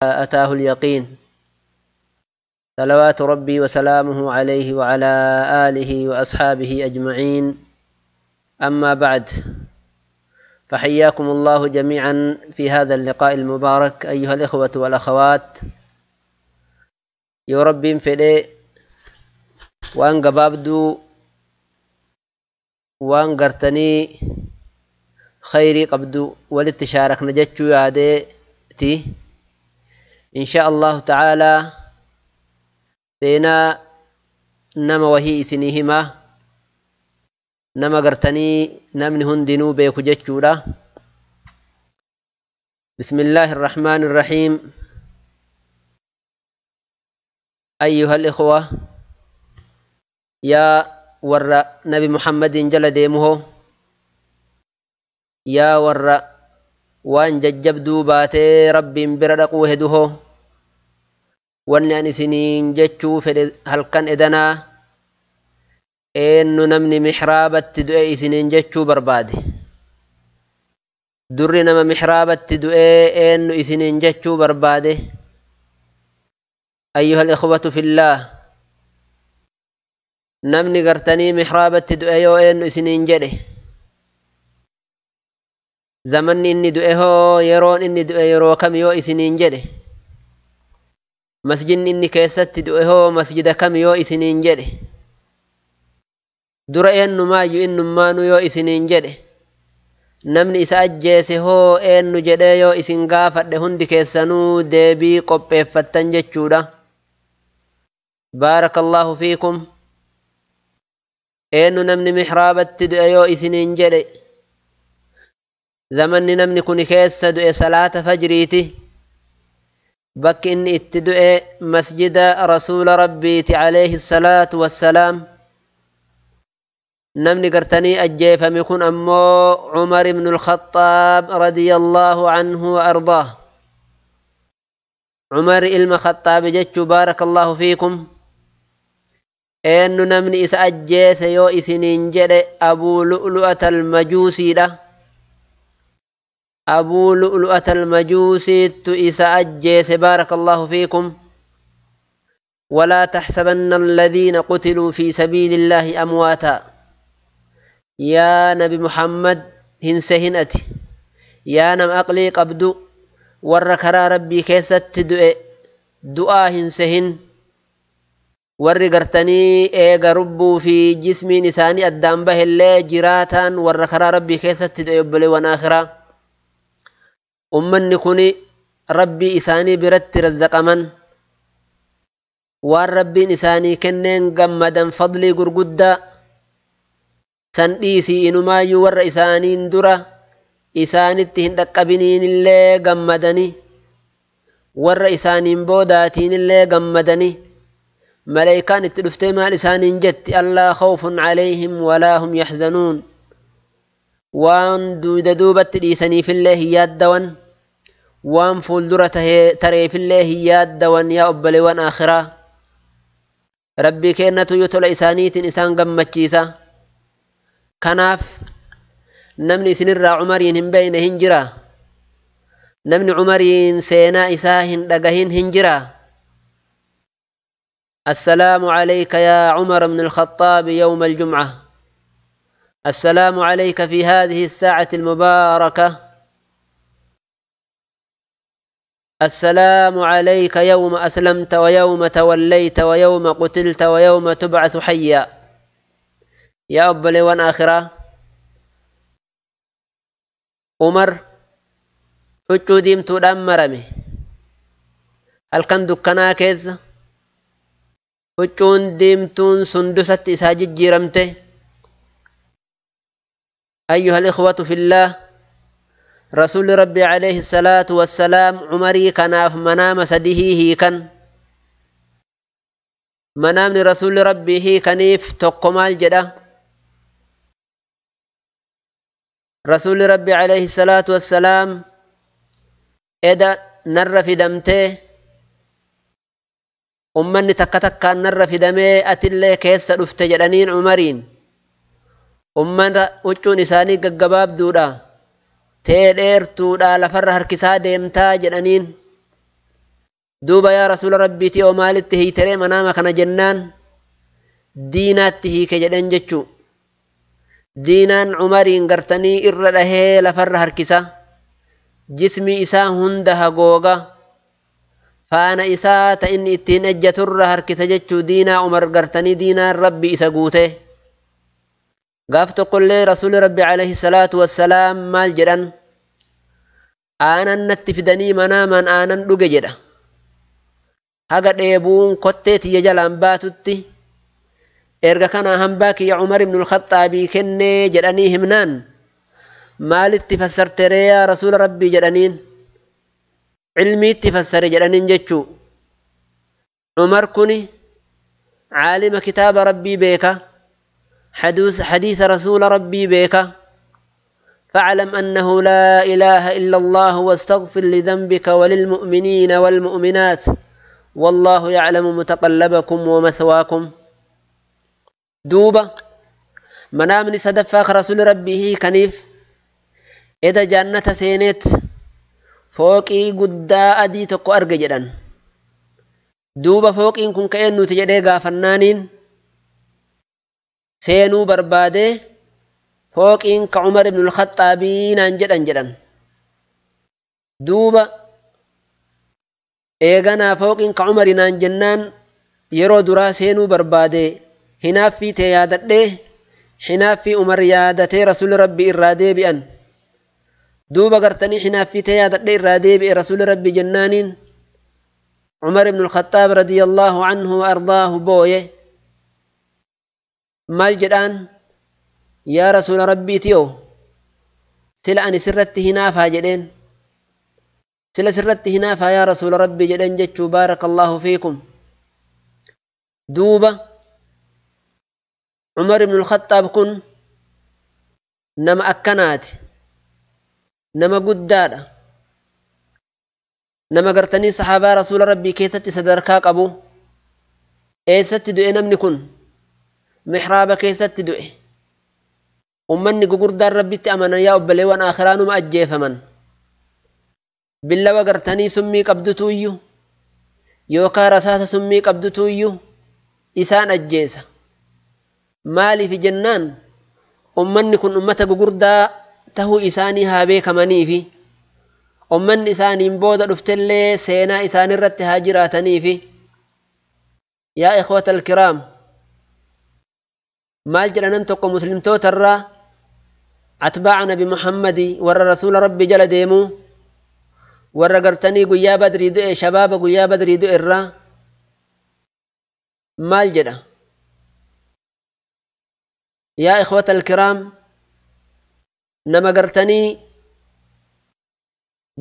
أتاه اليقين. صلوات ربي وسلامه عليه وعلى آله وأصحابه أجمعين. أما بعد، فحياكم الله جميعا في هذا اللقاء المبارك أيها الإخوة والأخوات. يا رب فدي وأن قبابدو وأن قرتني خيري قبدو ولتشارك نجتشو يادي إن شاء الله تعالى. سينا نما وهي إسنيهما نما قرتني نمن هندنو بيكو جتشورا. بسم الله الرحمن الرحيم. أيها الإخوة، يا ور نبي محمد جل ديمه، يا ور وان ججبدو باتي ربي بردقو هدوه، وان أن سنين جتشو في هلكن إدنا إنو نمني محرابة تدعي سنين جتشو بربادي دري نما محرابة تدعي إنو سنين جتشو بربادي. أيها الإخوة في الله، نمني قرتني محرابة تدعي إنو سنين جده زمن إني دعيه يرون إني دعي يرو كم يو إسنين جده مسجد إني كيست دعيه مسجد كم يو إسنين جده در إنو ما يو إنو ما نو يو إسنين جده نمني إسا أجيسه هو إنو جده يو إسن غافت هندي كيسانو ديبي قبه فتن جتشودا. بارك الله فيكم. إنو نمني محرابة دعيه يو إسنين جده زمن نمني كوني كيس دعي صلاة فجريتي بك إني اتدعي مسجد رسول ربي عليه الصلاة والسلام. نمني قرتني أجيف ميكون أمو عمر بن الخطاب رضي الله عنه وأرضاه. عمر المخطاب جتشو بارك الله فيكم. إنو نمني إس أجيس يو إسنين جري أبو لؤلؤة المجوسي له أبو لؤلؤة المجوسي تئس أجيس بارك الله فيكم. ولا تحسبن الذين قتلوا في سبيل الله أمواتا. يا نبي محمد هنسهنتي يا نم أقلي قبدو وركرا ربي كيست دعاء هنسهن ورقرتني إيغا ربو في جسمي نساني الدام به اللي جراتا وركرا ربي كيست دعاء بلي وناخرا. أمني كوني ربي إساني برت رزقمن والربي إساني كنين قمدا فضلي قرقدا سنديسي إنما يور إساني درا إساني اتهن قبنين اللي قمدني ور إساني بوداتين اللي قمدني ملايكان اتلفتي مال إساني جت ألا خوف عليهم ولا هم يحزنون. وان دوبت ديسني في الله يادوان وان فولدرة تري في الله يادوان يا أبلي وان آخرة ربي كأنتو يتول إسانيت إسان قمتشيسا. كناف نمني سنر عمرين هم بين هنجرة نمني عمرين سينا إساهن دقهن هنجرة. السلام عليك يا عمر بن الخطاب يوم الجمعة. السلام عليك في هذه الساعة المباركة. السلام عليك يوم أسلمت ويوم توليت ويوم قتلت ويوم تبعث حيا. يا أبلي وان آخرة عمر حجو ديمتو دمرمي هل كان دكنا كيز حجون ديمتون سندست إساجد جيرمته. أيها الإخوة في الله، رسول ربي عليه الصلاة والسلام عمري كان في منام سده كان منام رسول ربي كنيف تقمال جدا. رسول ربي عليه الصلاة والسلام إذا نر في دمته أمني تكتك نر في دمه أتلي كيس رفتجرانين عمرين ummata huccuun isaanii gaggabaabduudha tee dheertuudha lafarra harkisaa deemtaa jedhaniin. Duuba yaa rasuula rabbiitii oo maalitti hiiteree manaama kana jennaan diinaatti hiike jedhan jechuu. Diinaan Umariin gartanii irra dhahee lafarra harkisa. Jismi isaa hunda hagooga. Faana isaa ta inni ittiin ejjaturra harkisa jechuu diinaa Umar gartanii diinaan rabbi isa guute. Gaaf tokkollee rasuulli rabbi alayhi salaatu wassalaam maal jedhan? Aanan natti fidanii manaamaan aanan dhuge jedha. Haga dheebuun kottee tiyya jalaan baatutti erga kanaa hambaa kiyya Umar ibnul Khaxxaabii kennee jedhanii himnaan maalitti fassarte ree yaa rasuula rabbii jedhaniin cilmiitti fassare jedhaniin jechuu. Umar kuni caalima kitaaba rabbii beeka, xadiisa rasuula rabbii beeka. فاعلم أنه لا إله إلا الله واستغفر لذنبك وللمؤمنين والمؤمنات والله يعلم متقلبكم ومثواكم. دوبة منامني صدفاك رسول ربه كنيف إذا جنة سينت فوقي قدا أدي تقو أرججدا. دوبة فوقي إن كن كأنه تجدي فنانين سينو برباده فوقين كعمر بن الخطابين أنجد أنجدا. دوبة إيغانا فوقين كعمر أنجنان يرو درا سينو برباده هنافي تيادته هنافي عمر يادته رسول ربي إرادي بأن. دوبة قرتني هنافي تيادته إرادي بأن رسول ربي جنانين عمر بن الخطاب رضي الله عنه وأرضاه بويه مال جدان يا رسول ربي تيو سلا أني سرت هنافا جدين سلا سرت هنافا يا رسول ربي جدين جتشو بارك الله فيكم. دوبة عمر بن الخطاب كن نما أكنات نما قدادة نما قرتني صحابة رسول ربي كيست سدركاك أبو إيست دوئ نمني كن محراب كيست دوئ ummanni gugurdaan rabbitti amanan yaa obboleewwan aakhiraanuma ajjeefaman billawa gartanii summii qabdutu iyyuu yookaan rasaasa summii qabdutu iyyuu isaan ajjeesa. Maaliif jennaan ummanni kun ummata gugurdaa tahuu isaanii haa beekamaniifi ummanni isaaniin booda dhuftellee seenaa isaanirratti haa jiraataniifi. Yaa ikhwata alkiraam maal jedha nam tokko muslimtootarraa atbaaca nabi Muhammadi warra rasuula rabbi jala deemuu warra gartanii guyyaa badrii du'e shabaaba guyyaa badrii du'e irraa maal jedha? Yaa ikhwata alkiraam nama gartanii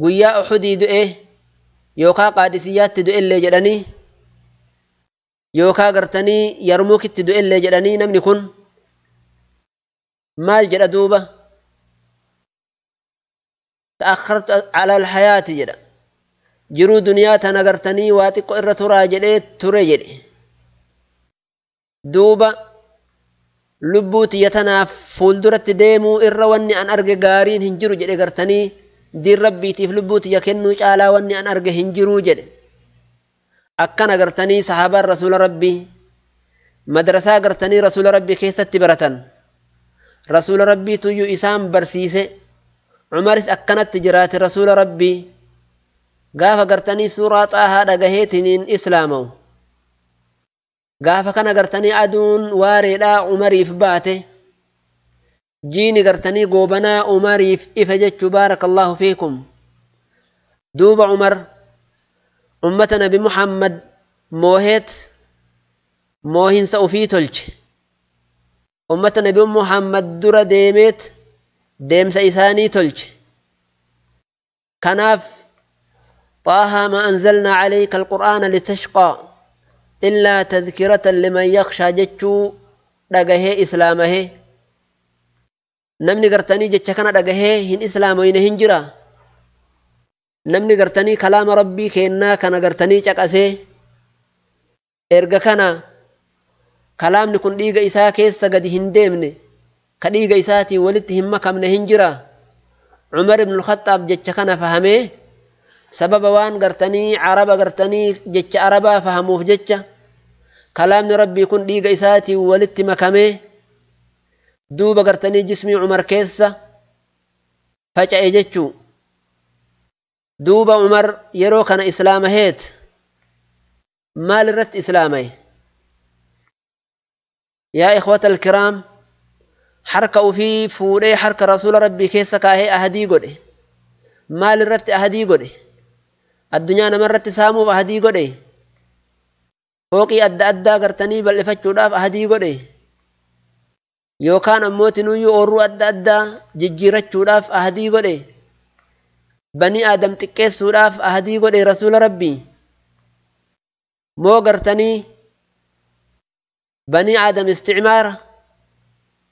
guyyaa Uxudii du'e yookaa Qaadisiyyaatti du'e illee jedhanii yookaa gartanii Yarmuukitti du'e illee jedhanii namni kun maal jedha duuba? تأخرت على الحياة جدا jiruu duniyaa tana gartanii waa xiqqoo irra turaa jedhee ture jedhe. Duuba lubbuu tiyya tanaaf fuulduratti deemuu irra wanni an arge gaariin hin jiru jedhe gartanii diin rabbiitiif lubbuu tiyya kennuu caalaa wanni an arge hin jiruu jedhe. Akkana gartanii sahaabaan rasuula rabbii madrasaa gartanii rasuula rabbii keessatti baratan. Rasuula rabbiituyyuu isaan barsiise. Umaris akkanatti jiraate rasuula rabbii gaafa gartanii suuraa xaahaa dhagaheetiniin islaamawu. Gaafa kana gartanii aduun waareedhaa Umariif baate. Jiini gartanii goobanaa Umariif ife jechuu baarakallahu fiikum. Duuba Umar ummata nabi Muhammad mooheet moohinsa ufii tolche. Ummata nabi Muhammad dura deemeet deemsa isaanii tolche. Kanaaf طه ما أنزلنا عليك القرآن لتشقى إلا تذكرة لمن يخشى جتشو dhagahee islaamahee. Namni gartanii jecha kana dhagahee hin islaamoyne hin jira. Namni gartanii kalaama rabbii kennaa kana gartanii caqasee erga kana kalaamni kun dhiiga isaa keessa gadi hin deemne ka dhiiga isaatiin walitti hin makamne hin jira. Umar ibn al-Khattaab jecha kana fahamee Sababa waan gartanii araba gartanii jecha arabaa fahamuuf jecha kalaamni rabbii kun dhiiga isaatiin walitti makamee duuba gartanii jismii Umar keessa faca'e jechuu. Duuba Umar yeroo kana islaamaheet maal irratti islaamaye? Yaa ikhwata alkiraam, harka ufii fuudhee harka rasuula rabbii keessa kaahee ahadii godhe. Maal irratti ahadii godhe? Addunyaa namarratti saamuuf ahadii godhe? Fooqii adda addaa gartanii bal'ifachuudhaaf ahadii godhe? Yookaan ammootinuyyuu oorruu adda addaa jijjiirachuudhaaf ahadii godhe? Banii aadam xiqqeessuudhaaf ahadii godhe rasuula rabbii? Moo gartanii banii aadam isticmaara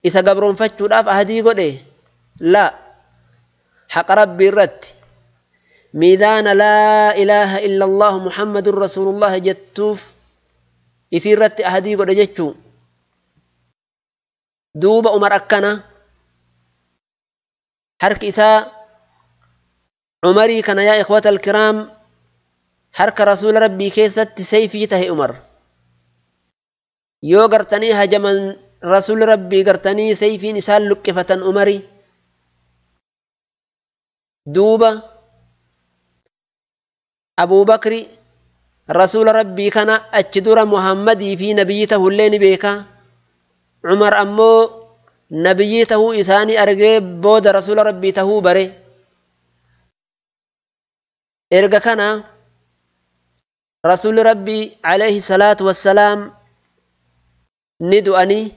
isa gabroonfachuudhaaf ahadii godhe? La, haqa rabbii irratti miidaana laa ilaaha illa allahu muhammadun rasuulullah jettuuf isii irratti ahadii godhe jechuu. Duuba Umar akkana harki isaa Umarii kana, yaa ikhwata alkiraam, harka rasuula rabbii keessatti sayfii tahe Umar. Yoo gartanii hajaman rasuuli rabbii gartanii sayfiin isaan luqqifatan Umari. Duuba Abuubakri rasuula rabbii kana achi dura Muhammadii fi nabiyyi tahullee ni beeka. Umar ammoo nabiyyi tahuu isaanii argee booda rasuula rabbii tahuu bare. Erga kana rasuulli rabbii alayhi salaatu wassalaam ni du'anii,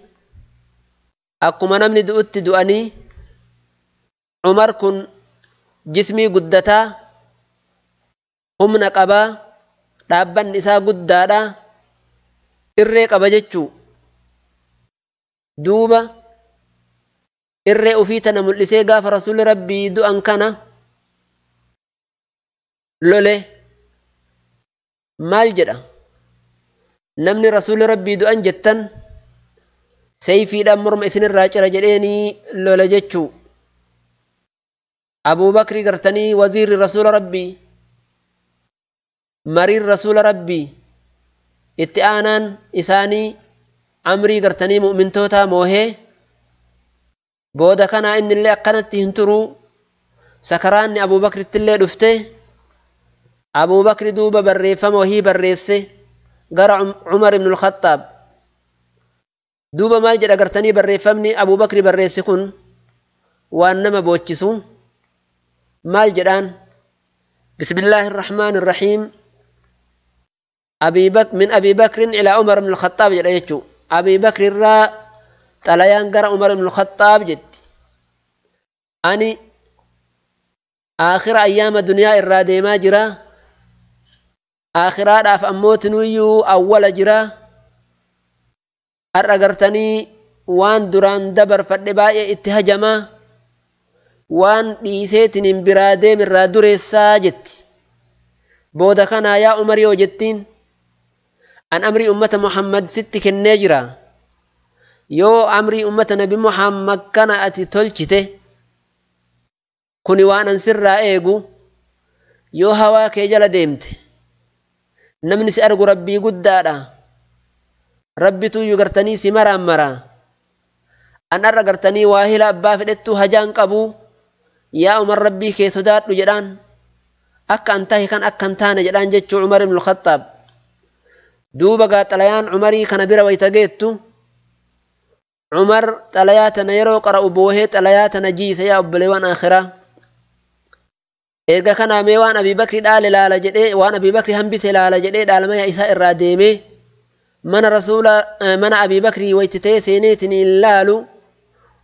akkuma namni du'utti du'anii. Umar kun jismii guddataa, humna qabaa, dhaabbanni isaa guddaadha, irree qaba jechuu. Duuba irree ufii tana mul'isee gaafa rasuulli rabbii du'an kana lole. Maal jedha? Namni rasuulli rabbii du'an jettan sayfiidhaan morma isinirraa cira jedheenii lola jechuu. Abuubakri gartanii waziirri rasuula rabbii, mariin rasuula rabbii, itti aanaan isaanii amrii gartanii mu'mintootaa moohee booda kanaa innillee akkanatti hin turuu, sakaraanni Abuubakrittillee dhufte. Abuubakri duuba barreeffama wahii barreesse gara Umar ibn al-Khattaab. Duuba maal jedha gartanii barreeffamni Abuubakri barreesse kun waan nama boochisu. Maal jedhaan? Bismillaahi irrahmaani irrahiim. Min Abii Bakrin ilaa Umar ibn al-Khattaab jedha jechuu. Abii Bakri irraa xalayaan gara Umar ibn al-Khattaab jetti. Ani aakhira ayyaama duniyaa irraa deemaa jira. Aakhiraadhaaf ammootinuyyuu awwala jira. Har'a gartanii waan duraan dabarfadhe baay'ee itti hajamaa, waan dhiiseetiniin biraa deemirraa dureessaa jetti. Booda kanaa yaa Umar yoo jettiin, an amrii ummata Muhammad sitti kennee jira. Yoo amrii ummata nabi Muhammad kana ati tolchite, kuni waan an sirraa eegu. Yoo hawaa kee jala deemte, namni si argu rabbii guddaadha. Rabbituyyuu gartanii si maraan maraa. An har'a gartanii waa hila abbaa fedhettuu hajaan qabu. Yaa Umar, rabbii kee sodaadhu jedhaan. Akka an tahe kan akka hin taane jedhaan jechuu Umar ibn al-Khattaab. Duuba gaa xalayaan Umarii kana bira wayita geettu, Umar xalayaa tana yeroo qara'u boohee xalayaa tana jiise. Yaa obboleewwan akhiraa, erga kanaa mee waan Abii Bakri dhaale laala jedhee, waan Abii Bakri hambise laala jedhee dhaalmaya isaa irraa deemee mana rasuula, mana Abii Bakrii waytitee seeneetiin hin laalu,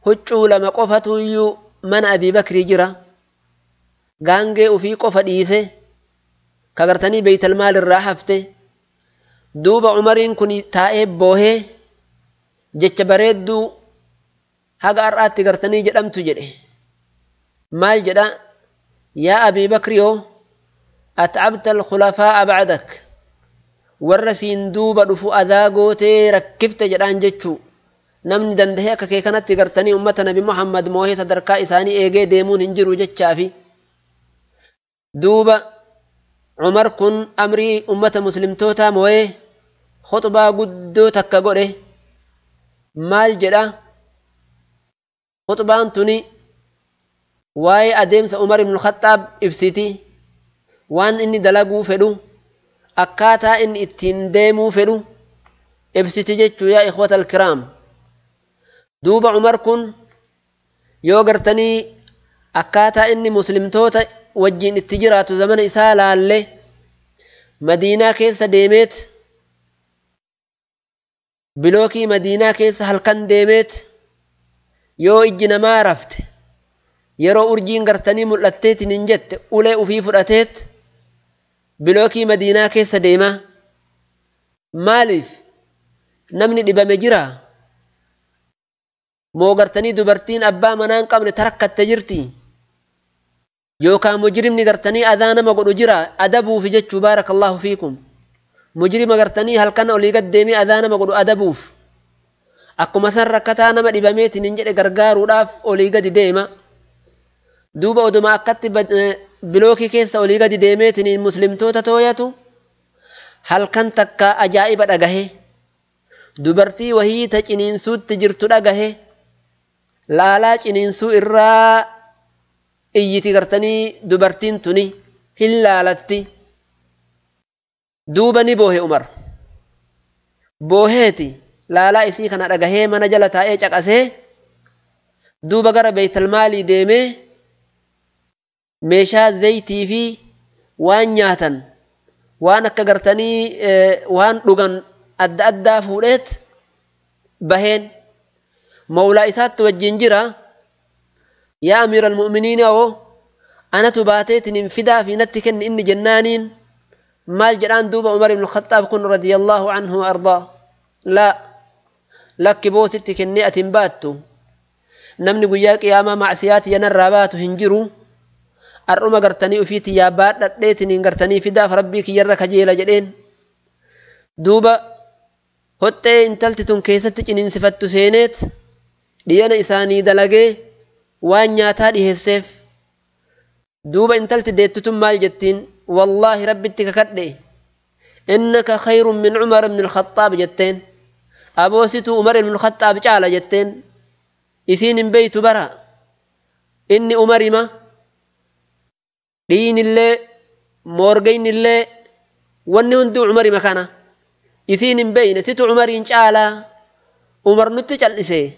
huccuu lama qofatuyyuu mana Abii Bakrii jira. Gaangee ufii qofa dhiise ka gartanii beeytal maal irraa hafte. Duuba Umariin kun taa'ee boohee jecha bareedduu haga har'aatti gartanii jedhamtu jedhe. Maal jedha? Yaa Abii Bakriyoo, at'abta alkhulafaa'a ba'dak, warra siin duuba dhufu adaa gootee rakkifte jedhaan jechuu. Namni dandahee akka kee kanatti gartanii ummata nabi Muhammad moohee sadarkaa isaanii eegee deemuun hin jiru jechaafi. Duuba Umar kun amrii ummata muslimtootaa moo'ee khuxbaa guddoo takka godhe. Maal jedha khuxbaan tuni? Waa'ee adeemsa Umar ibn Khattaab ibsiti, waan inni dalaguu fedhu, akkaataa inni ittiin deemuu fedhu ibsiti jechuu. Yaa ikhwata alkiraam, duuba Umar kun yoo gartanii akkaataa inni muslimtoota wajjiin itti jiraatu zamana isaa laalle, Madiinaa keessa deemeet, bilookii Madiinaa keessa halkan deemeet, yoo ijji namaa rafte, yeroo urjiin gartanii mul'atteetiin hin jette, ulee ufii fudhateet bilookii Madiinaa keessa deema. Maaliif? Namni dhibame jira moo gartanii dubartiin abbaa manaa hin qabne tarakkatte jirti, yookaan mujrimni gartanii adaa nama godhu jira adabuuf jechuu. Baarakallahu fiikum, mujrima gartanii halkan olii gad deemee adaa nama godhu adabuuf, akkuma san rakkataa nama dhibameetiin hin jedhe gargaaruudhaaf olii gadi deema. Duuba oduma akkatti bilookii keessa olii gadi deemeetiin muslimtoota tooyatu, halkan takka ajaa'iba dhagahe. Dubartii wahii ta ciniinsuutti jirtu dhagahe. Laalaa ciniinsuu irraa iyyiti gartanii dubartiin tuni hin laalatti. Duuba ni boohe Umar. Booheeti laalaa isii kana dhagahee mana jala taa'ee caqasee, duuba gara beeytalmaalii deemee meeshaa zaytii fi waan nyaatan, waan akka gartanii waan dhugan adda addaa fuudheet baheen. Mawlaa isaatti wajjin jira. Yaa amiira almu'miniin, oo anatu baateetiin hin fidaa fi natti kenni inni jennaaniin, maal jedhaan duuba Umar ibn Khattaab kun radiyallahu anhu wa ardaa? Laa, lakki, boositti kennee ati hin baattu. Namni guyyaa qiyaamaa macsiyaati yanarraa baatu hin jiru. Har'uma gartanii ufiitti yaa baadhadheetiin gartanii fidaaf rabbii kiyyarra kajeela jedheen. Duuba hoxxee intalti tun keessatti ciniinsifattu seeneet dhiyana isaanii dalagee waan nyaataa dhiheesseef. Duuba intalti deettu tun maal jettiin? Wallaahi, rabbitti kakadhe, innaka khayrun min Umar ibn al-Khattaab jetteen. Aboosituu Umar ibn al-Khattaab caala jetteen. Isiin hin beeytu bara inni Umarima dhiinillee moorgeynillee wanni hundi Umarima kana isiin hin beeyne. Situ Umariin caalaa. Umar nutti cal'ise.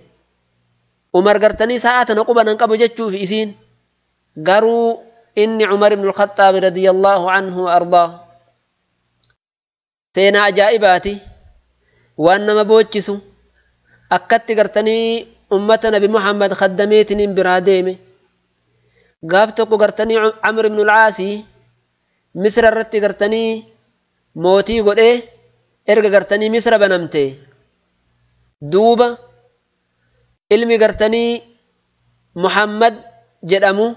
Umar gartanii sa'a tana quban hin qabu jechuuf. Isiin garuu inni Umar ibn al-Khattaab radiyallahu anhu wa ardaa. Seenaa ajaa'ibaati, waan nama boochisu, akkatti gartanii ummata nabi Muhammad khaddameetiniin biraa deeme. Gaaf tokko gartanii Amr ibn al-Aasii Misra irratti gartanii mootii godhee erga gartanii Misra banamte, duuba ilmi gartanii Muhammad jedhamu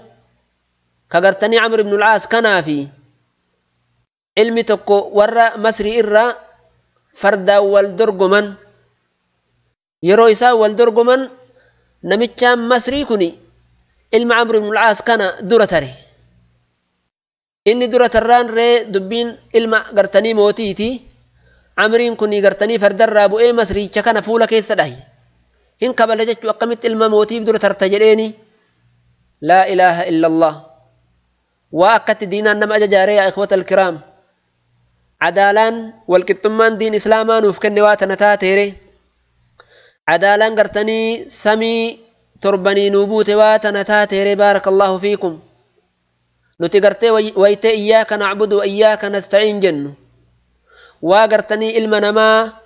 ka gartanii Amr ibn al-Aas kanaafi ilmi tokko warra Masrii irraa fardaan wal dorgoman. Yeroo isaan wal dorgoman, namichaan Masrii kuni ilma Amr ibn al-Aas kana dura tare. Inni dura tarraan ree dubbiin ilma gartanii mootiiti. Amriin kun gartanii fardarraa bu'ee Masriicha kana fuula keessa dhahe. Hin kabale jechuu. Akkamitti ilma mootiif dura tarta jedheeni. Laa ilaaha illa Allah. Waa akkatti diinaan nama ajajaaree? Yaa ikhwata alkiraam, cadaalaan walqixxummaan diin islaamaa nuuf kenne waa tana taateere? Cadaalaan gartanii samii torbanii nuu buute waa tana taateere? Baarakallahu fiikum, nuti gartee waytee iyyaaka nacbudu wa iyyaaka nastaciin jennu, waa gartanii ilma namaa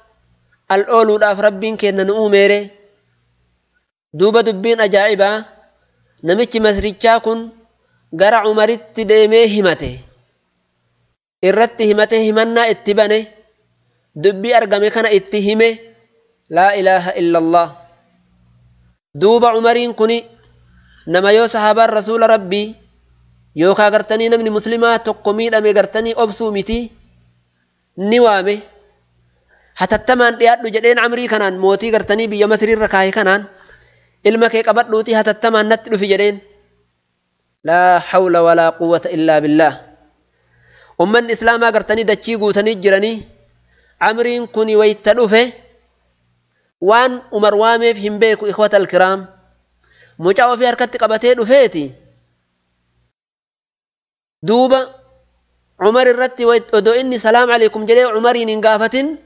al ooluudhaaf rabbiin kenna nu uumeere? Duuba dubbiin ajaa'ibaa, namichi masrichaa kun gara Umaritti deemee himate, irratti himate, himannaa itti bane, dubbii argame kana itti hime. Laa ilaaha illa Allah. Duuba Umariin kuni nama yoo sahaabaan rasuula rabbii yookaa gartanii namni muslimaa tokko miidhame gartanii obsuu miti. Ni waame. Hatattamaan dhiyaadhu jedheen Amrii kanaan, mootii gartanii biyya Masriirra kaahe kanaan, ilma kee qabadhuuti hatattamaan natti dhufi jedheen. Laa hawla walaa quwwata illaa billaah. Ummanni islaamaa gartanii dachii guutanii jiranii. Amriin kun wayta dhufe waan Umar waameef hin beeku ikhwata alkiraam. Mucaa ofii harkatti qabatee dhufeeti. Duuba Umar irratti odoo inni salaam alaikum jedhee Umariin hin gaafatin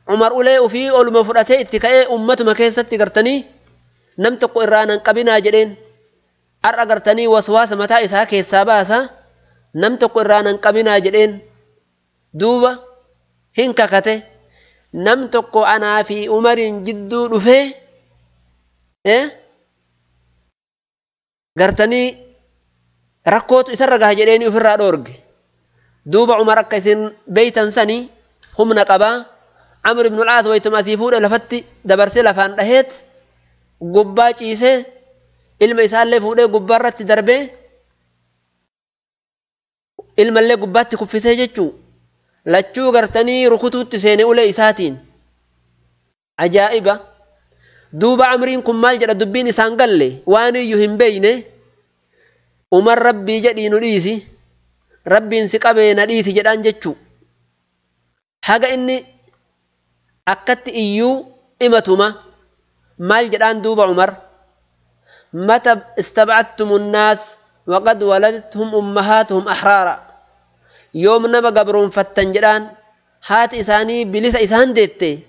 Umar ulee ofii oluma fudhatee itti ka'ee ummatuma keessatti gartanii nam tokko irraa nan qabinaa jedheen. Har'a gartanii waswaasa mataa isaa keessaa baasa nam tokko irraa nan qabinaa jedheen. Duuba hin kakate nam tokko anaa fi Umariin jidduu dhufee gartanii rakkootu isarra gaha jedheeni ofirraa dhoorge. Duuba Umar akka isin beeytan sanii humna qabaa. Amr ibn al-Aas waytuma asii fuudhe lafatti dabarsee lafaan dhaheet gubbaa ciisee ilma isaallee fuudhee gubbaarratti darbee ilmallee gubbaatti kuffisee jechuu lachuu gartanii rukutuutti seene ulee isaatiin. Ajaa'iba! Duuba Amriin kun maal jedha dubbiin isaan galle waan iyyuu hin beeyne. Umar rabbii jedhii nu dhiisi, rabbiin si qabee na dhiisi jedhaan jechuu. Haga inni akkatti iyyuu imatuma maal jedhaan duuba Umar mata istabcattumu nnaas waqad waladthum ummahaatuhum ahraara. Yoom nama gabroonfattan jedhaan haati isaanii bilisa isaan deette.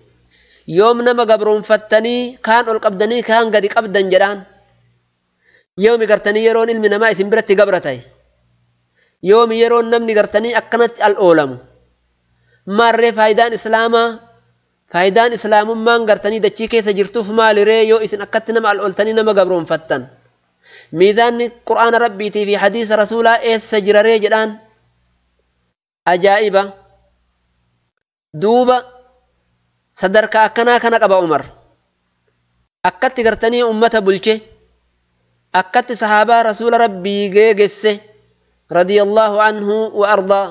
Yoom nama gabroonfattanii kaan ol qabdanii kaan gadi qabdan jedhaan. Yoomi gartanii yeroon ilmi namaa isin biratti gabra ta'e. Yoomi yeroon namni gartanii akkanatti al oolamu. Maarree faayidaan islaamaa faayidaan islaamummaan gartanii dachii keessa jirtuuf maaliree yoo isin akkatti nama al ooltanii nama gabroonfattan. Miizaanni qur'aana rabbiitii fi hadiisa rasuulaa eessa jiraree jedhaan. Ajaa'iba! Duuba sadarkaa akkanaa kana qaba Umar. Akkatti gartanii ummata bulche, akkatti sahaabaa rasuula rabbii geegesse radiyallahu anhu wa ardaa.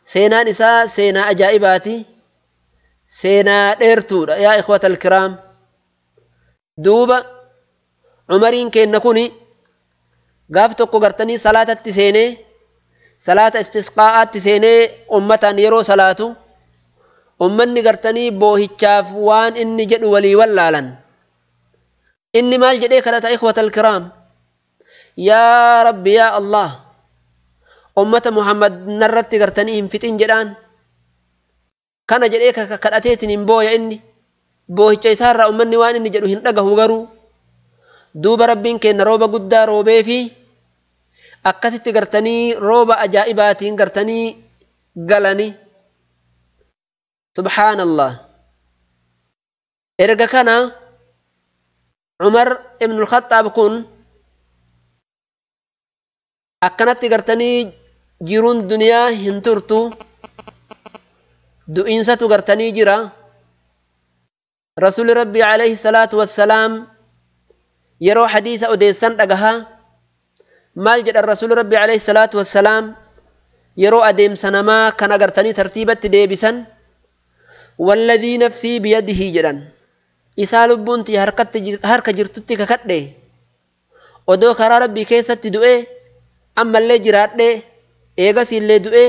Seenaan isaa seenaa ajaa'ibaati. Seenaa dheertuudha yaa ikhwata alkiraam. Duuba Umariin keenna kuni gaaf tokko gartanii salaatatti seenee salaata istisqaa'aatti seenee ummataan yeroo salaatu ummanni gartanii boohichaaf waan inni jedhu walii wallaalan. Inni maal jedhee kadhata ikhwata alkiraam? Yaa Rabbi yaa Allah ummata Muhammad narratti gartanii hin fixin jedhaan. Kana jedhee kadhateetiin hin booya inni. Boohicha isaarraa ummanni waan inni jedhu hin dhagahu garuu. Duuba Rabbiin kenna rooba guddaa roobee fi akkasitti gartanii rooba ajaa'ibaatiin gartanii galani. Subhaanallah. Erga kana Umar ibn al-Khattaab kun akkanatti gartanii jiruun duniyaa hin turtu, du'iinsatu gartanii jira. Rasuulli Rabbii alayhi salaatu wassalaam yeroo hadiisa odeessan dhagahaa maal jedhan Rasuulli Rabbii alayhi salaatu wassalaam yeroo adeemsa namaa kana gartanii tartiibatti deebisan walladhii nafsii biyadihi jedhan. Isaa lubbuun tiyya harka jirtutti kakadhe odoo karaa Rabbii keessatti du'ee ammallee jiraadhe eegasiillee du'ee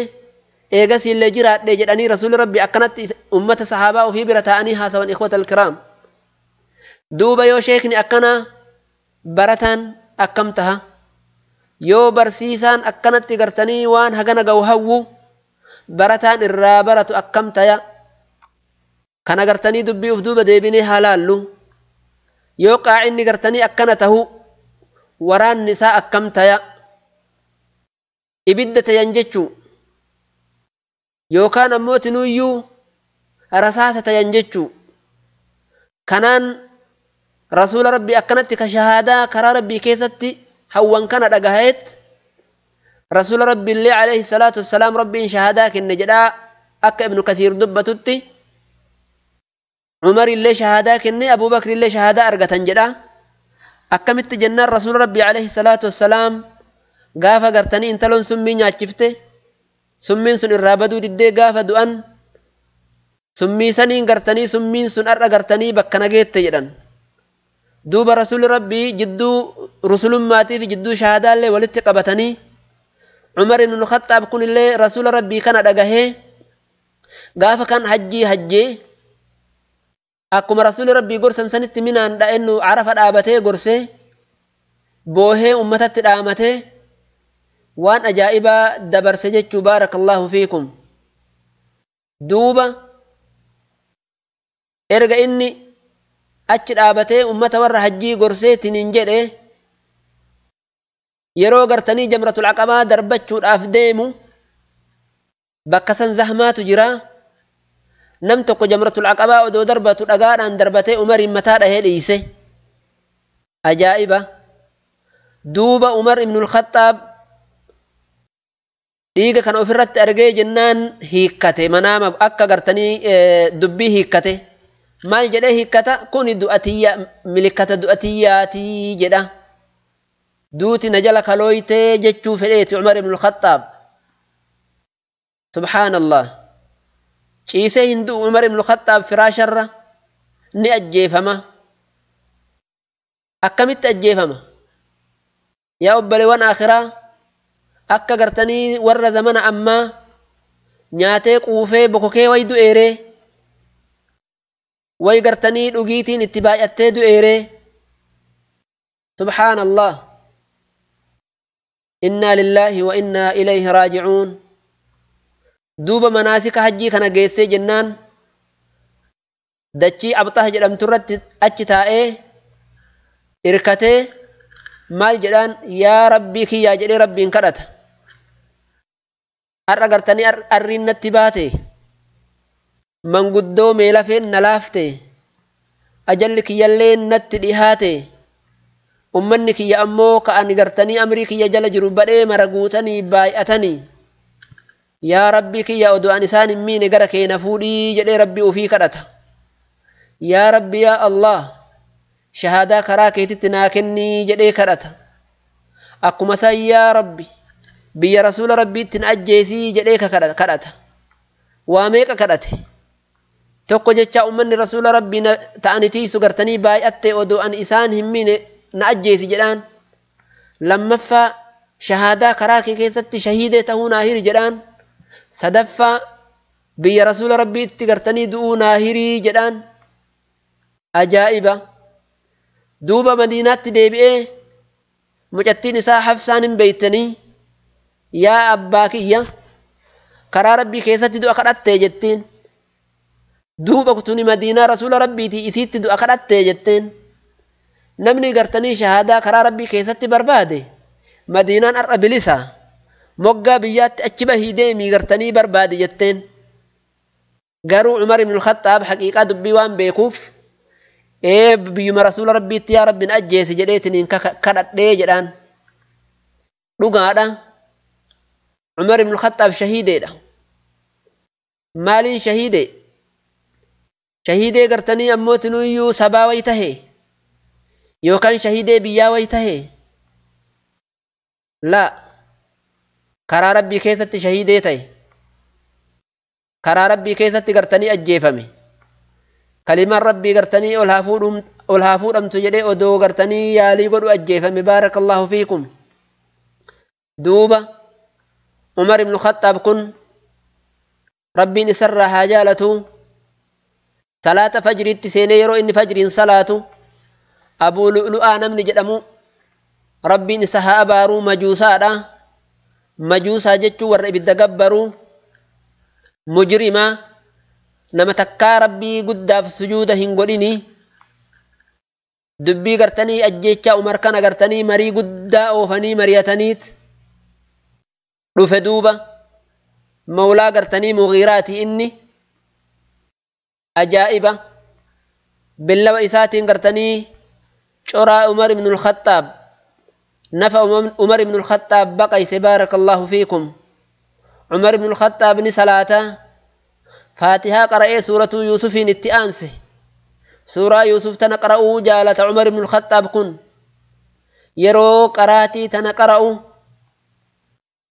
eegasiillee jiraadhe jedhanii Rasuulli Rabbii akkanatti ummata sahaabaa ofii bira taa'anii haasawan ikhwata alkiraam. Duuba yoo sheekni akkana barataan akkam taha? Yoo barsiisaan akkanatti gartanii waan hagana ga'u hawwu barataan irraa baratu akkam taya? Kana gartanii dubbii uf duuba deebinee haa laallu. Yoo qaacinni gartanii akkana tahu waraanni isaa akkam taya? Ibidda tayan jechuu yookaan ammoo tinuyyuu rasaasa tayan jechuu. Kanaan Rasuula Rabbii akkanatti ka shahaadaa karaa Rabbii keessatti hawwan kana dhagaheet Rasuula Rabbii illee alayhi salaatu wassalaam Rabbiin shahaadaa kenne jedhaa akka Ibnu Kathiir dubbatutti Umar illee shahaadaa kenne Abuu Bakr illee shahaadaa argatan jedhaa. Akkamitti jennaan Rasuula Rabbii alayhi salaatu wassalaam gaafa gartanii intaloon summii nyaachifte summiin sun irraa baduu diddee gaafa du'an summii saniin gartanii summiin sun har'a gartanii bakka nageette jedhan. Duuba Rasuulli Rabbii jidduu rusulummaatii fi jidduu shahaadaallee walitti qabatanii Umar ibn Khattaab kunillee rasuula rabbii kana dhagahee gaafa kan hajjii hajjee akkuma rasuuli rabbii gorsan sanitti minaan dha'ennu Arafa dhaabatee gorsee boohee ummatatti dhaamatee waan ajaa'ibaa dabarse jechuu. Baarakallahu fiikum. Duuba erga inni achi dhaabatee ummata warra hajjii gorsee tiniin jedhe, yeroo gartanii jamratul aqabaa darbachuudhaaf deemu bakka san zahmaatu jira. Nam tokko jamratul aqabaa odoo darbatu dhagaadhaan darbatee Umariin mataa dhahee dhiise. Ajaa'iba! Duuba Umar ibnul Khattaab dhiiga kana ofirratti argee jennaan hiikkate. Manaama akka gartanii dubbii hiikkate. Maal jedhee hiikkata? Kuni du'atiyya, milikkata du'atiyyaatii jedha. Duuti na jala kalooytee jechuu fedheeti Umar ibnul Khattaab. Subhaanallah! Ciisee hin du'u Umar ibnul Khattaab firaasharra, ni ajjeefama. Akkamitti ajjeefama? Yaa obboleewwan akhiraa, akka gartanii warra zamana ammaa nyaatee quufee bokokee way du'eeree, way gartanii dhugiitiin itti baay'attee du'eeree? Subhaanallah! Innaa lillaahi wa innaa ilayhi raaji'uun. Duuba manaasika hajjii kana geessee jennaan dachii Abxah jedhamtu irratti achi taa'ee irkatee maal jedhaan? Yaa rabbii kiyyaa jedhee rabbiin kadhata. Har'a gartanii arriin natti baate, manguddoo meelafeen na laafte, ajalli kiyyallee natti dhihaate, ummanni kiyya ammoo ka ani gartanii amrii kiyya jala jiru badhee mara guutanii baay'atanii, yaa rabbii kiyya, odoo an isaan hin miine gara kee na fuudhii jedhee rabbii ofii kadhata. Yaa rabbi, yaa Allah, shahaadaa karaa keetitti naa kennii jedhee kadhata. Akkuma san yaa rabbi, biyya rasuula rabbiitti na ajjeesii jedhee kadhata. Waa meeqa kadhate? Tokko jecha ummanni rasuula rabbii ta'ani tiisu gartanii baay'atte, odoo an isaan hin miine na ajjeesi jedhaan. Lammaffaa, shahaadaa karaa kee keessatti shahiidee ta'uu naa hiri jedhaan. Sadaffaa, biyya rasuula rabbiitti gartanii du'uu naa hirii jedhaan. Ajaa'iba! Duuba Madiinaatti deebi'ee mucattiin isaa Hafsaan hin beeytanii, yaa abbaa kiyya, karaa rabbii keessatti du'a kadhattee jetteen. Duuba tuni Madiinaa rasuula rabbiitii isiitti du'a kadhattee jetteen. Namni gartanii shahaadaa karaa rabbii keessatti barbaade, Madiinaan har'a bilisa, moggaa biyyaatti achi bahii deemii gartanii barbaade jetteen. Garuu Umar ibn Khattaab haqiiqaa dubbii waan beekuuf, ee biyyuma rasuula rabbiitti yaa rabbiin ajjeesi jedheetiniin kadhadhee jedhaan. Dhugaadha, Umar ibn Khattaab shahiideedha. Maaliin shahiide? Shahiidee gartanii ammoo tinuyyuu sabaa way tahe yookaan shahiidee biyyaa way tahe? Laa, karaa rabbii keessatti shahiidee ta'e. Karaa rabbii keessatti gartanii ajjeefame. Kalimaan rabbii gartanii ol haa fuudhamtu jedhee odoo gartanii yaalii godhu ajjeefame. Baarakallahu fiikum. Duuba Umar ibn Khattaab kun, rabbiin isarraa haa jaalatu, salaata fajriitti seenee yeroo inni fajriin salaatu Abuu Lu'lu'aa namni jedhamu, rabbiin isa haa abaaruu, majuusaadha. Majuusaa jechuun warra ibidda gabbaruu, mujrimaa, nama takkaa rabbii guddaaf sujuuda hin godhini. Dubbii gartanii ajjeechaa Umar kana gartanii marii guddaa oofanii mari'ataniit dhufe. Duuba mawlaa gartanii Mughiiraati inni. Ajaa'iba! Billawa isaatiin gartanii coraa Umar ibn al-Khattaab, nafa Umar ibn al-Khattaab baqayse. Baarakallahu fiikum. Umar ibn al-Khattaab ni salaata, Faatihaa qara'ee suuratuu Yuusufiin itti aanse. Suuraa Yuusuf tana qara'uu jaalata Umar ibn al-Khattaab kun. Yeroo qaraatii tana qara'u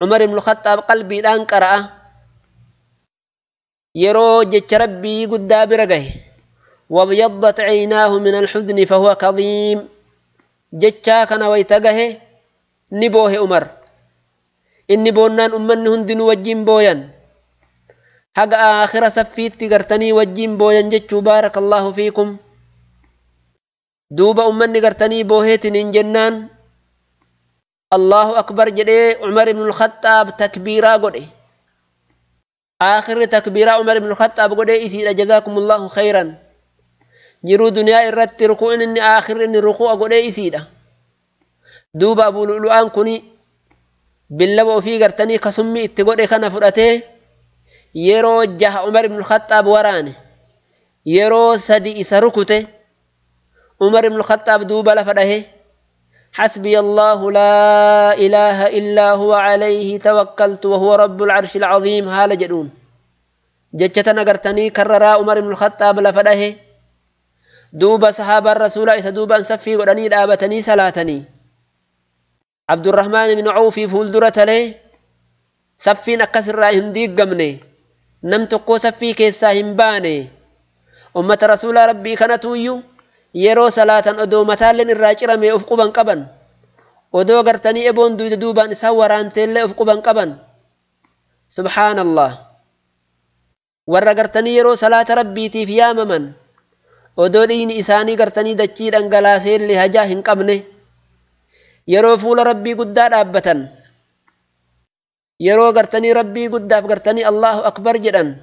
Umar ibn al-Khattaab qalbiidhaan qara'a. Yeroo jecha rabbii guddaa bira gahe, وابيضت عيناه من الحزن فهو كظيم jechaa kana wayta gahe ni boohe Umar. Inni boonnaan ummanni hundinuu wajjiin booyan. Haga aakhira saffiitti gartanii wajjiin booyan jechuu baarakallaahu fiikum. Duuba ummanni gartanii booheetiniin jennaan Allahu akbar jedhee Umar ibn al-Khattaab takbiiraa godhe. Aakhirri takbiiraa Umar ibn al-Khattaab godhee isiidha jazaakumullahu khayran. Jiruu duniyaa irratti rukuu'in inni aakhirri inni rukuu'a godhee isiidha. Duuba Abuu Lu'lu'aan kuni billawa ofii gartanii kasummii itti godhe kana fudhatee yeroo jaha Umar ibn al-Khattaab waraane. Yeroo sadi isa rukute Umar ibn al-Khattaab duuba lafa dhahe. حسبي الله لا إله إلا هو عليه توكلت وهو رب العرش العظيم هال جدون جتنا قرتني كررا عمر بن الخطاب لفده دوب صحابة الرسول إذا دوب أنسفي قرني دابتني سلاتني عبد الرحمن بن عوف فولدرة له سفين أكسر راهن ديق قمني نمتقو سفي كيسا همباني أمة رسول ربي كانتويو yeroo salaatan odoo mataalleen irraa cirame of quban qaban odoo gartanii eboon duyda duubaan isaan waraanteellee of quban qaban subhaanallah warra gartanii yeroo salaata rabbiitiif yaamaman odoo dhiigni isaanii gartanii dachii dhangalaaseellee hajaa hin qabne yeroo fuula rabbii guddaa dhaabbatan yeroo gartanii rabbii guddaaf gartanii Allahu akbar jedhan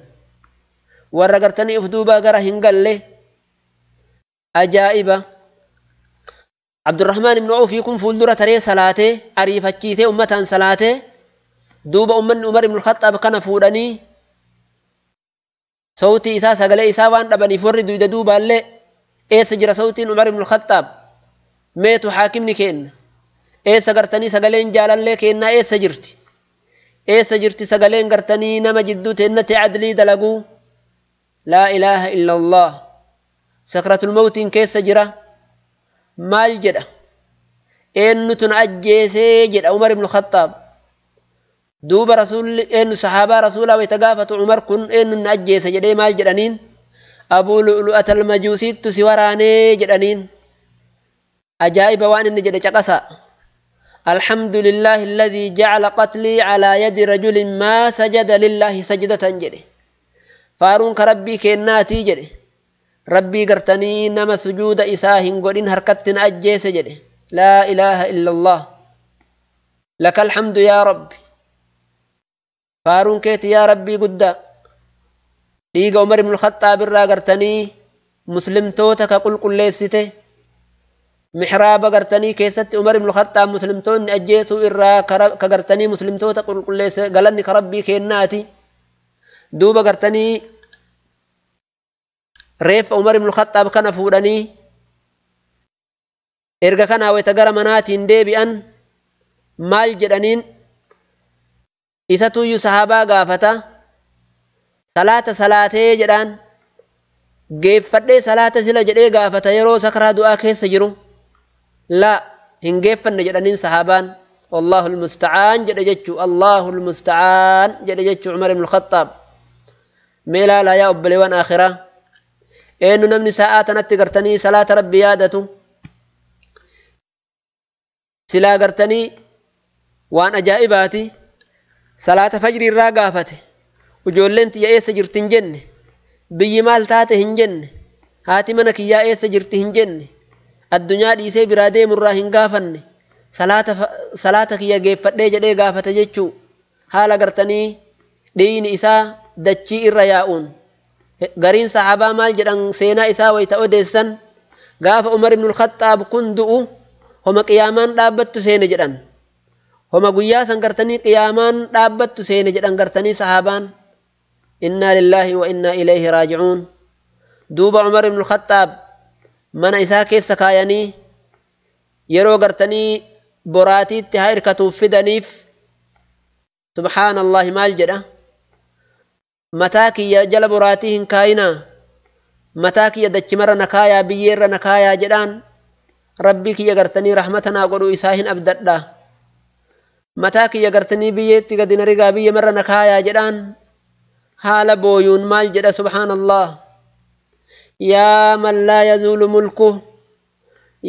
warra gartanii of duubaa gara hin galle ajaa'iba Abdurrahmaan ibn Awf kun fuuldura taree salaatee ariifachiisee ummataan salaatee duuba ummanni Umar ibn Khattaab kana fuudhanii sawtii isaa sagalee isaa waan dhabaniif warri duyda duubaallee eessa jira sawtiin Umar ibn Khattaab meetu haakimni kenna eessa gartanii sagaleen jaalallee kennaa eessa jirti eessa jirti sagaleen gartanii nama jidduu teennatti adlii dalaguu laa ilaaha illa Allah sakratul mawtiin keessa jira maal jedha eenyutu na ajjeesee jedha Umar ibn Khattaab duuba rasuulli eenyu sahaabaa rasuulaa wayita gaafatu Umar kun eenyu na ajjeese jedhee maal jedhaniin Abuu Lu'lu'ata al-Majuusiittu si waraanee jedhaniin ajaa'iba waan inni jedhe caqasa alhamdulillahi alladhii ja'ala qatlii calaa yadi rajulin maa sajada lillaahi sajdatan jedhe faaruun ka rabbii kennaatii jedhe rabbii gartanii nama sujuuda isaa hin godhin harkatti na ajjeese jedhe laa ilaaha illa allah laka alhamdu yaa rabbi faaruun keeti yaa rabbii guddaa dhiiga Umar ibn al-Khattaab irraa gartanii muslimtoota ka qulqulleessite mixraaba gartanii keessatti Umar ibn al-Khattaab muslimtoonni ajjeesuu irraa ka gartanii muslimtoota qulqulleesse galanni ka rabbii kennaati duuba gartanii reeffa Umar ibn al-Khattaab kana fuudhanii erga kanaa wayita gara manaatiin deebi'an maal jedhaniin isatuyyuu sahaabaa gaafata salaata salaatee jedhaan geeffadhee salaata sila jedhee gaafata yeroo sakraa du'aa keessa jiru laa hin geeffanne jedhaniin sahaabaan wallahu almusta'aan jedhe jechuu Allahu almusta'aan jedhe jechuu Umar ibn al-Khattaab mee ilaalaa yaa obboleewwan aakhiraa eenyu namni sa'aa tanatti gartanii salaata rabbi yaadatu silaa gartanii waan ajaa'ibaati salaata fajrii irraa gaafate ijoolleen tiyya eessa jirti hin jenne biyyi maal taate hin jenne haati mana kiyyaa eessa jirti hin jenne addunyaa dhiisee biraa deemurraa hin gaafanne salaata kiyya geeffadhee jedhee gaafate jechuu haala gartanii dhiigni isaa dachii irra yaa'uun gariin sahaabaa maal jedhan seenaa isaa wayita odeessan gaafa Umar ibn al-Khattaab kun du'u homa qiyaamaan dhaabbattu seene jedhan homa guyyaa san gartanii qiyaamaan dhaabbattu seene jedhan gartanii sahaabaan innaa lillaahi wa innaa ilayhi raaji'uun duuba Umar ibn al-Khattaab mana isaa keessa kaayanii yeroo gartanii boraatiitti haa hirkatuuf fidaniif subhaanallaahi maal jedha mataa kiyya jala boraatii hin kaayinaa mataa kiyya dachimarra na kaayaa biyyeerra na kaayaa jedhaan rabbii kiyya gartanii rahmata naa godhuu isaa hin abdadha mataa kiyya gartanii biyyeetti gadi na rigaa biyya marra na kaayaa jedhaan haala booyuun maal jedha subhaanallah yaa man laa yazuulu mulkuh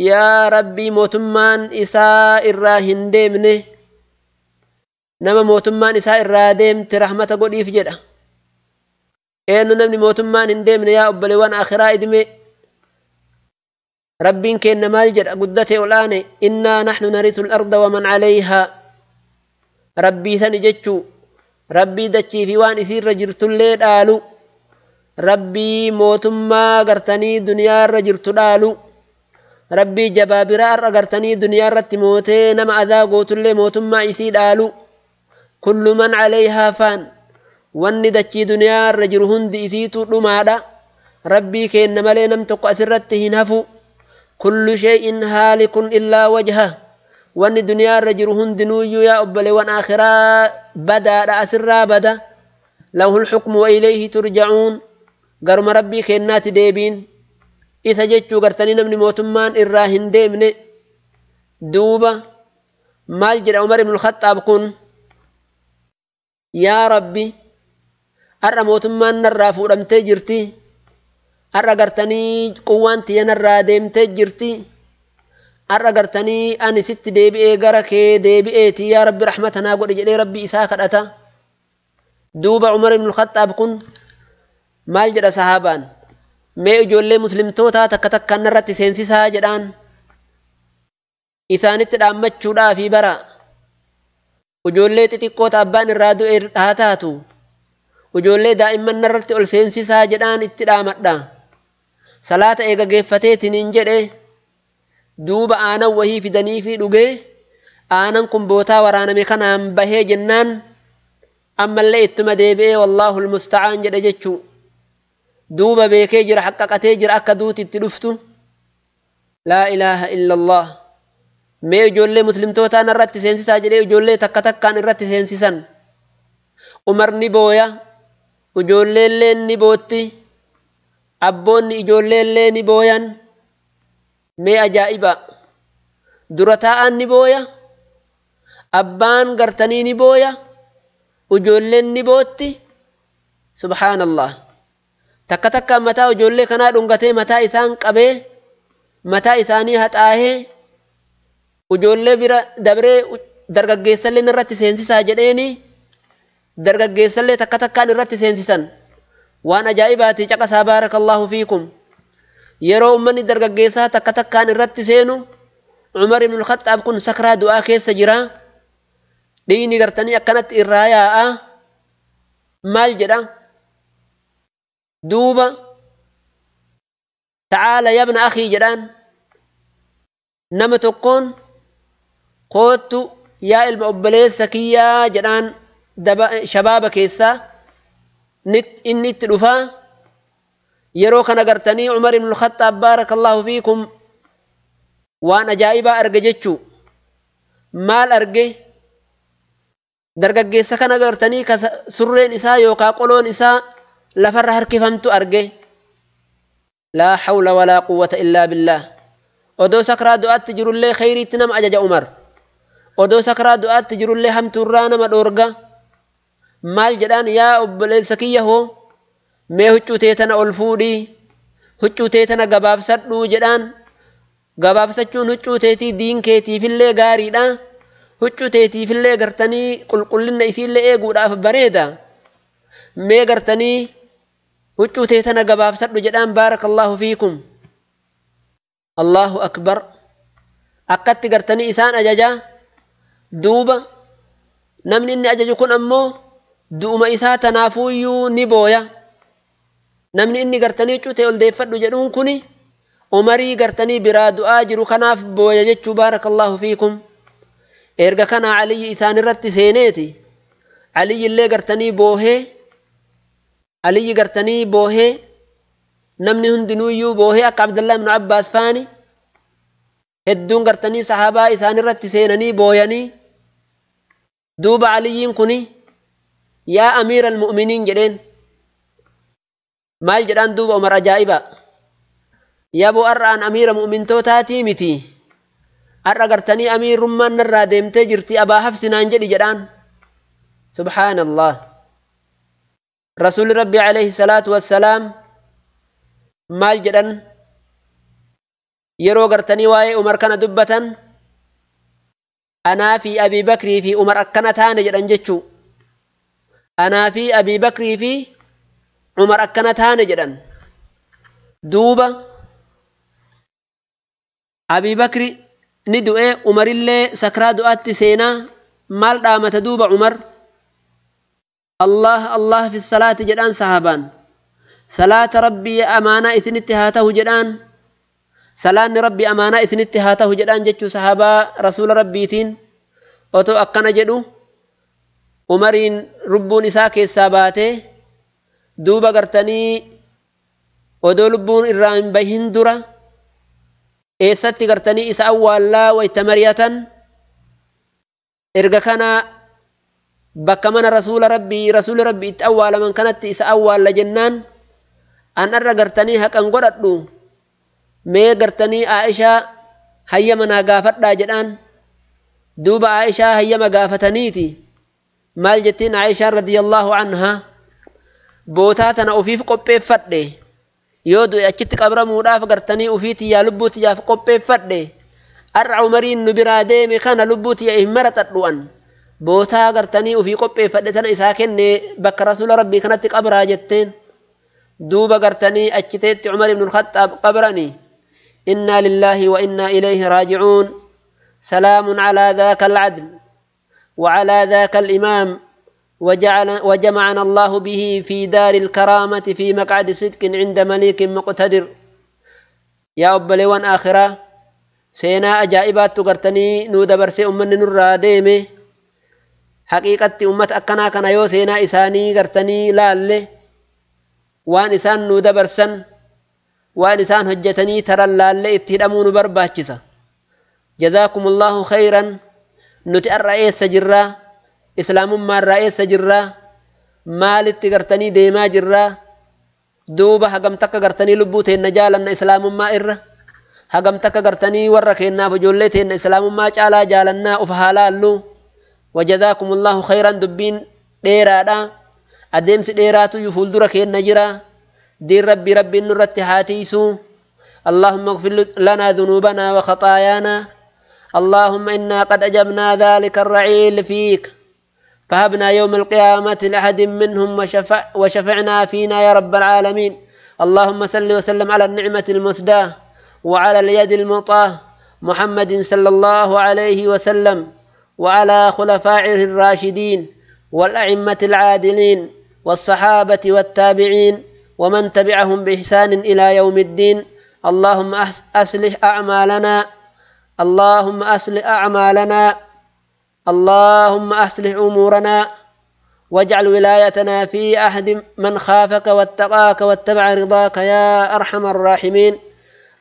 yaa rabbii mootummaan isaa irraa hin deemne Nama mootummaan isaa irraa deemte rahmata godhiif jedha. Eenyu namni mootummaan hin deemne yaa obboleewwan akhiraa idime? Rabbiin kenna maal jedha guddate ol'aane? Innaa naxnu narisu al-arda waman calayhaa. Rabbii sani jechuu, rabbii dachii fi waan isiirra jirtullee dhaalu, rabbii mootummaa gartanii duniyaarra jirtu dhaalu, rabbii jabaa biraa har'a gartanii duniyaarratti mootee nama adaa gootullee mootummaa isii dhaalu. Kullu man calayhaa faan, wanni dachii duniyaarra jiru hundi isiitu dhumaadha. Rabbii kenna malee nam tokko asirratti hin hafu. Kullu shay'in haalikun illaa wajha. Wanni duniyaarra jiru hundinuuyyuu yaa obboleewwan akhiraa badaadha, asirraa bada. Lahu lxukmu wa ilayhi turjacuun. Garuma rabbii kennaati deebiin. Isa jechuu gartanii namni mootummaan irraa hin deemne. Duuba maal jedha Umar ibn Khaxaab kun? Yaa Rabbi, har'a mootummaan narraa fuudhamtee jirti, har'a gartanii quwwaan tiyya narraa deemtee jirti, har'a gartanii ani sitti deebi'ee gara kee deebi'eeti, yaa Rabbi rahmata naa godhi jedhee Rabbi isaa kadhata. Duuba Umar ibn Khaxaab kun maal jedha sahaabaan? Mee ijoollee muslimtootaa takka takkaan narratti seensisaa jedhaan. Isaanitti dhaammachuudhaafi bara ijoollee xixiqqoota abbaan irraa du'e haa taatu, ijoollee daa'imman narratti ol seensisaa jedhaan itti dhaamadha. Salaata eega geeffateetiniin jedhe, duuba aanan wahii fidanii fi dhugee, aanan kun bootaa waraaname kanaan bahee jennaan ammallee ittuma deebi'ee wallaahu almusta'aan jedhe jechuu. Duuba beekee jira, haqqaqatee jira akka duuti itti dhuftu. Laa ilaaha illa Allah. Mee ijoollee muslimtootaa narratti seensisaa jedhee ijoollee takka takkaan irratti seensisan. Umar ni booya, ijoolleellee ni bootti, abboonni ijoolleellee ni booyan. Mee ajaa'iba! Dura taa'aan ni booya, abbaan gartanii ni booya, ijoolleen ni bootti. Subhaanallah. Takka takkaan mataa ijoollee kanaa dhungatee, mataa isaan qabee, mataa isaanii haxaahee, ijoollee bira dabree dargaggeessallee irratti seensisaa jedheeni dargaggeessallee takka takkaan irratti seensisan. Waan ajaa'ibaati, caqasaa, baarakallahu fiikum. Yeroo ummanni dargaggeessaa takka takkaan irratti seenu, Umar ibn Khaxaab kun sakraa du'aa keessa jira. Dhiigni gartanii akkanatti irraa yaa'a. Maal jedha duuba? Ta'aala yabna akhii jedhaan. Nama tokkoon koottu yaa ilma obboleessa kiyyaa jedhaan. Shabaaba keessaa inni itti dhufaa. Yeroo kana gartanii Umar ibn Khaxaab, baarakallahu fiikum, waan ajaa'ibaa arge jechuu. Maal arge? Dargaggeessa kana gartanii ka surreen isaa yookaa qoloon isaa lafarra harkifamtu arge. Laa hawla walaa quwwata illaa billaah. Odoo sakraa du'aatti jirullee kheyriitti nama ajaja Umar. Odoo sakraa du'aatti jirullee hamtuurraa nama dhoorga. Maal jedhaan? Yaa obboleessa kiyya hoo, mee huccuu tee tana ol fuudhii, huccuu tee tana gabaabsadhuu jedhaan. Gabaabsachuun huccuu teetii diin keetiifillee gaariidha, huccuu teetiifillee gartanii qulqullina isiillee eeguudhaaf bareeda. Mee gartanii huccuu tee tana gabaabsadhu jedhaan. Baarakallahu fiikum. Allahu akbar. Akkatti gartanii isaan ajaja. Duuba namni inni ajaju kun ammoo du'uma isaa tanaafuuyyuu ni booya. Namni inni gartanii huccuu tee ol deeffadhu jedhuun kuni Umarii gartanii biraa du'aa jiru kanaaf booya jechuu, baarakallahu fiikum. Erga kana Aliyyi isaan irratti seeneeti Aliyyi illee gartanii boohee, Aliyyi gartanii boohee, namni hundinuuyyuu boohee, akka Abdallah ibn Abbaas faani hedduun gartanii sahaabaa isaan irratti seenanii booyanii. Duuba Aliyyiin kuni yaa amiira almu'miniin jedheen. Maal jedhaan duuba Umar? Ajaa'iba! Yaboo, har'aan amiira mu'mintootaatii miti, har'a gartanii amiirummaan narraa deemtee jirti, Abaa Hafsinaan jedhi jedhaan. Subhaanallah. Rasuulli Rabbi alayhi salaatu wassalaam maal jedhan yeroo gartanii waa'ee Umar kana dubbatan? Anaa fi Abii Bakrii fi Umar akkana taane jedhan jechuu. Anaa fi Abii Bakrii fi Umar akkana taane jedhan. Duuba Abii Bakri ni du'e, Umarillee sakraa du'aatti seenaa. Maal dhaamata duuba Umar? Allah Allah fi salaati jedhaan sahabaan. Salaata Rabbii amaanaa isinitti haa ta'u jedhaan. Salaanni Rabbii amaanaa isinitti haa ta'u jedhaan jechuu sahabaa rasuula Rabbiitiin. Otoo akkana jedhu Umariin lubbuun isaa keessaa baatee, duuba gartanii odoo lubbuun irraa hin bahin dura eessatti gartanii isa awwaallaa wayta mari'atan. Erga kana bakka mana rasuula Rabbii, rasuuli Rabbii itti awwaalaman kanatti isa awwaalla jennaan, an arra gartanii haqan godhadhu, mee gartanii Aa'ishaa hayyama naa gaafadhaa jedhaan. Duuba Aa'ishaa hayyama gaafataniiti. Maal jettiin Aa'ishaan radiyallahu anhaa? Bootaa tana ofiif qopheeffadhe, yoo du'e achitti qabramuudhaaf gartanii ofii tiyyaa lubbuu tiyyaaf qopheeffadhe. Arra Umariin nu biraa deeme kana lubbuu tiyya hin maraxadhu, an bootaa gartanii ofii qopheeffadhe tana isaa kenne, bakka rasuula Rabbii kanatti qabraa jetteen. Duuba gartanii achi teetti Umar ibn al-Khattaab qabranii. Innaa lillaahi wa innaa ilayhi raaji'uun. Salaamun calaa dhaaka alcadl وعلى ذاك الإمام، وجعل وجمعنا الله به في دار الكرامة في مقعد صدق عند مليك مقتدر. Yaa obboleewwan aakhiraa, seenaa ajaa'ibaattu gartanii nuu dabarsee ummanni nurraa deeme. Haqiiqatti ummata akkanaa kana yoo seenaa isaanii gartanii laalle, waan isaan nuu dabarsan, waan isaan hojjetanii taran laalle itti hidhamuu nu barbaachisa. Jazaakumullahu khayran. Nuti har'a eessa jirraa? Islaamummaarraa eessa jirraa? Maalitti gartanii deemaa jirraa? Duuba hagam takka gartanii lubbuu teenna jaalanna islaamummaa irra? Hagam takka gartanii warra keennaaf ijoollee teenna islaamummaa caalaa jaalannaa? Uf haa laallu. Wajazaakum allahu khayran. Dubbiin dheeraadha, adeemsi dheeraatu fuuldura keenna jira. Diin Rabbii Rabbiin nurratti haa tiisu. اللهم اغفر لنا ذنوبنا وخطايانا. اللهم إنا قد أجبنا ذلك الرعيل فيك، فهبنا يوم القيامة لأحد منهم وشفعنا فينا يا رب العالمين. اللهم صل وسلم على النعمة المسداة وعلى اليد المطاة محمد صلى الله عليه وسلم، وعلى خلفائه الراشدين والأئمة العادلين والصحابة والتابعين ومن تبعهم بإحسان إلى يوم الدين. اللهم أصلح أعمالنا، اللهم أصلح أعمالنا، اللهم أصلح أمورنا، واجعل ولايتنا في أحد من خافك واتقاك واتبع رضاك يا أرحم الراحمين.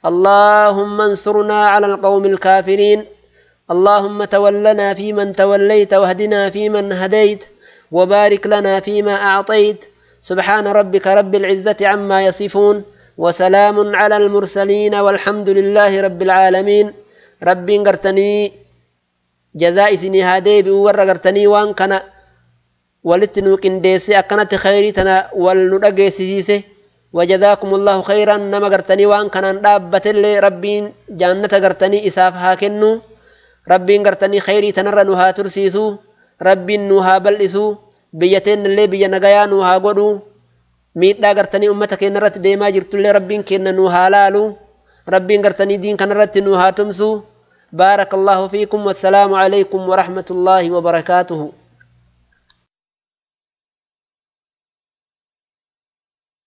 اللهم انصرنا على القوم الكافرين. اللهم تولنا فيمن توليت، واهدنا فيمن هديت، وبارك لنا فيما أعطيت. سبحان ربك رب العزة عما يصفون، وسلام على المرسلين، والحمد لله رب العالمين. Rabbiin gartanii jazaa isinii haa deebi'u. Warra gartanii waan kana walitti nu qindeesse, akkanatti khayrii tana wal nu dhageessisiise, wajazaakum allahu khayran. Nama gartanii waan kanaan dhaabbatellee Rabbiin jaannata gartanii isaaf haa kennu. Rabbiin gartanii khayrii tanarra nu haa tursiisu, Rabbiin nu haa bal'isu, biyya teennallee biyya nagayaa nu haa godhu. Miidhaa gartanii ummata keenya irratti deemaa jirtullee Rabbiin keenya nu haa laalu. Rabbiin gartanii diin kanarratti nu haa tumsu. بارك الله فيكم، والسلام عليكم ورحمة الله وبركاته.